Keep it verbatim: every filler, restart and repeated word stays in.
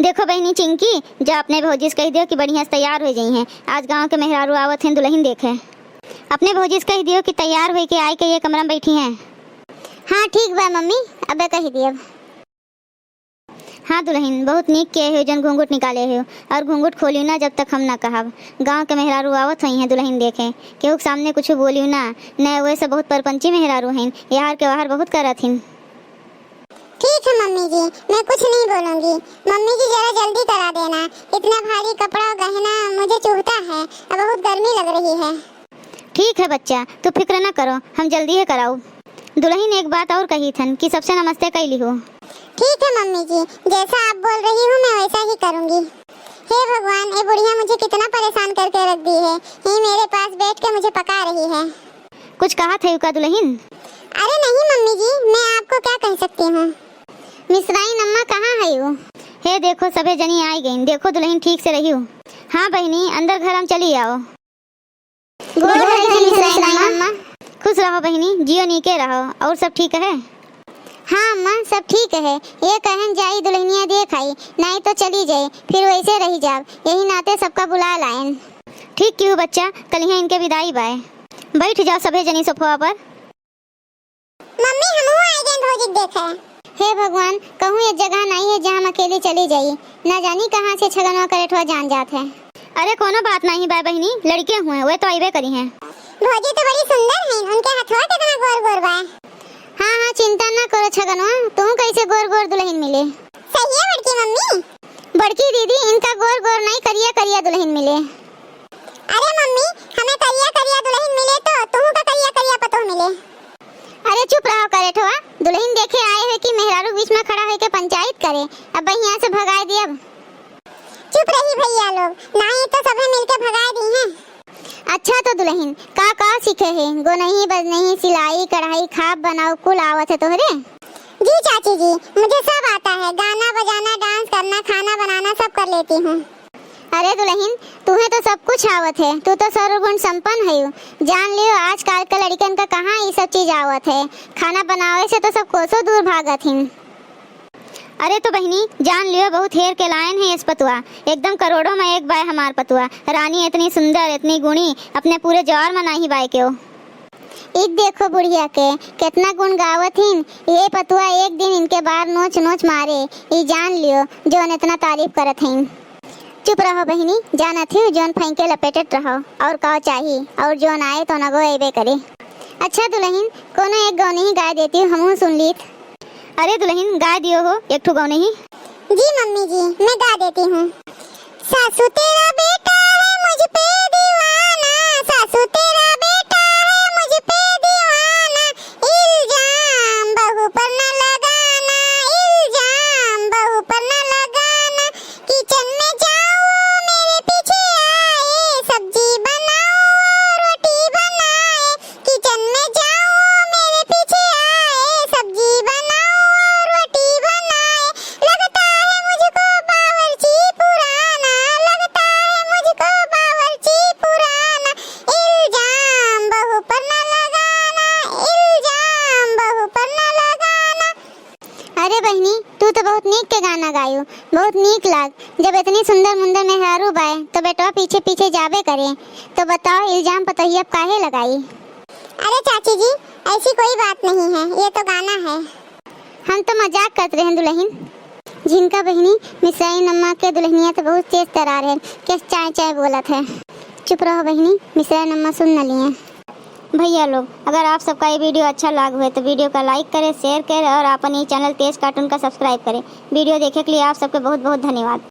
देखो बहिनी चिंकी, जा अपने भौजी से कहि दियो कि बढ़िया से तैयार होइ जइहैं। आज गाँव के मेहरारू आवत हैं दुलहिन देखे। अपने भौजी से कहि दियो कि तैयार होइ के आइ के ये कमरा में बैठी हैं। हाँ ठीक बा मम्मी, अबे कहि दियब। हाँ दुलहिन, बहुत नीक किहे हो जौन घूंघट निकाले हो, और घूंघट खोलियो ना जब तक हम ना कहब। गाँव के मेहरारू आवत होइहैं दुलहिन देखे, केहू के सामने कुछ बोलियो ना, न वैसे बहुत परपंची मेहरारू हैं, यार के वाहर बहुत करत हिन। ठीक है मम्मी जी, मैं कुछ नहीं बोलूँगी। मम्मी जी जरा जल्दी करा देना, इतना भारी कपड़ा और गहना मुझे चुभता है, अब बहुत गर्मी लग रही है। ठीक है बच्चा, तू फिक्र न करो, हम जल्दी ही कराउब। दुलहिन एक बात और कहित हन कि सबसे नमस्ते कइ लिहो। ठीक है मम्मी जी, जैसा आप बोल रही हूँ मैं वैसा ही करूँगी। हे भगवान, ये बुढ़िया मुझे कितना परेशान करके रख दी है, ये मेरे पास बैठ के मुझे पका रही है। कुछ कहत हइउ का दुलहिन? अरे नहीं मम्मी जी, मैं आपको क्या कह सकती हूँ। मिसराइन अम्मा कहाँ हइउ? हे देखो सभे जनी आइ गइन, देखो दुलहिन ठीक से रहिउ। हाँ बहिनी, अंदर घर में चली आओ। गोड़ धरे थी मिसराइन अम्मा। खुश रहो बहिनी, जियो नीके रहो। और सब ठीक है? हाँ अम्मा, सब ठीक है। ये कहन जाई दुलहिनिया देख आई, नाहीं तो चली जाई, फिर वैसे रहि जाब। यही नाते सबका बुलाय लायन। ठीक किहू बच्चा, कलिहे इनके विदाई बाय। बैठ जाओ सभे जनी सोफवा पर। मम्मी, हमहू आइ गए भौजी के देखे। हे भगवान, कहूँ एक जगह नाहीं है जहाँ हम अकेली चली जाई। ना जानी कहाँ से छगनवा करेठवा जान जात है। अरे कोनो बात नाहीं बाय बहिनी, लड़के हुए, वे तो अइबे करिहैं। भौजी तो बड़ी सुंदर हैं, उनके हथवा कितना गोर गोर बाय। हाँ हाँ, चिंता ना करो छगनवा, तुहू कैसे गोर गोर दुलहिन मिले। सही है बड़की मम्मी। बड़की दीदी, इनका गोर गोर नाहीं, करिया करिया दुलहिन मिले। अरे मम्मी, हमें करिया करिया दुलहिन मिले तो तुहू का करिया करिया पतोह मिले। अरे चुप रहो करेठवा, दुलहिन देखे आए हो कि मेहरारू बीच में खड़ा होके पंचायत करे। अब यहाँ से भगाइ दियब। चुप रही भैया लोग, नाहीं तो सभे मिलके भगाइ दिहैं। अच्छा तो दुलहिन, का का सीखे है? गोनही, बजनही, सिलाई, कढ़ाई, खाब बनाओ, कुल आवत है तोहरे? जी चाची जी, मुझे सब आता है, गाना बजाना, डांस करना, खाना बनाना, सब कर लेती हूँ। अरे दुलहिन, तुहे तो सब कुछ आवत है, तू तो सर्वगुण संपन्न हइउ। जान लियो आजकल के लड़िकन का कहाँ ई सब चीज आवत है, खाना बनावे से तो सब कोसों दूर भागत हिन। अरे तो बहिनी, जान लियो, बहुत हेर के लायन है इस पतुआ, एकदम करोड़ों में एक बाय हमार पतुआ। रानी इतनी सुंदर, इतनी गुणी, अपने पूरे जवार में नाहीं बाय केहू। ई देखो बुढ़िया के, कितना गुण गावत हिन। ये पतुआ एक दिन इनके बार नोच नोच मारे, ई जान लियो, जौन इतना तारीफ करत हिन। चुप रहो बहिनी, जानत ही जौन फेंके लपेटत रहो, और का चाही, और जौन आए तो नगो अइबे करे। अच्छा दुलहिन, कोनो एक गौनही गाय देती हूँ, हमहू सुन लीत। अरे दुलहिन, गाय दियो हो एक ठो गौनही। जी मम्मी जी, मैं गा देती हूँ। सासू तेरा बेटा है मुझ पे दीवाना, सासू तेरा बेटा है मुझ पे दीवाना, इल्जाम बहू पर न लगाना, इल्जाम बहू पर न लगाना, किचन में जाओ वो मेरे पीछे आए, सब्जी बनाओ वो रोटी बनाए, किचन में जाओ मेरे पीछे आए, सब्जी बनाओ और रोटी बनाए। लगता है मुझको बावर्ची पुराना, लगता है मुझको बावर्ची पुराना। इल्जाम बहू पर न लगाना, इल्जाम बहू पर न लगाना। अरे बहिनी, तू तो बहुत नीक के गाना गायू, बहुत नीक लाग। जब इतनी सुंदर मुंदर मेहरारू बाय, तो बेटवा पीछे पीछे जाबे करे। तो बताओ, इल्जाम पतोहिया पे काहे लगाई? अरे चाची जी, ऐसी कोई बात नहीं है, ये तो गाना है। हम तो मजाक करत रहेन दुलहिन। झिनका बहिनी, मिसराइन अम्मा के दुलहिनिया तो बहुत तेज तरार है, कैसे चाय चाय बोलत है। चुप रहो बहिनी, मिसराइन अम्मा सुन न लिए। भैया लोग, अगर आप सबका ये video अच्छा लाग हुए तो video का like करें, share करें और अपन ये channel तेज cartoon का subscribe करें। Video देखे के लिए आप सबके बहुत बहुत धन्यवाद।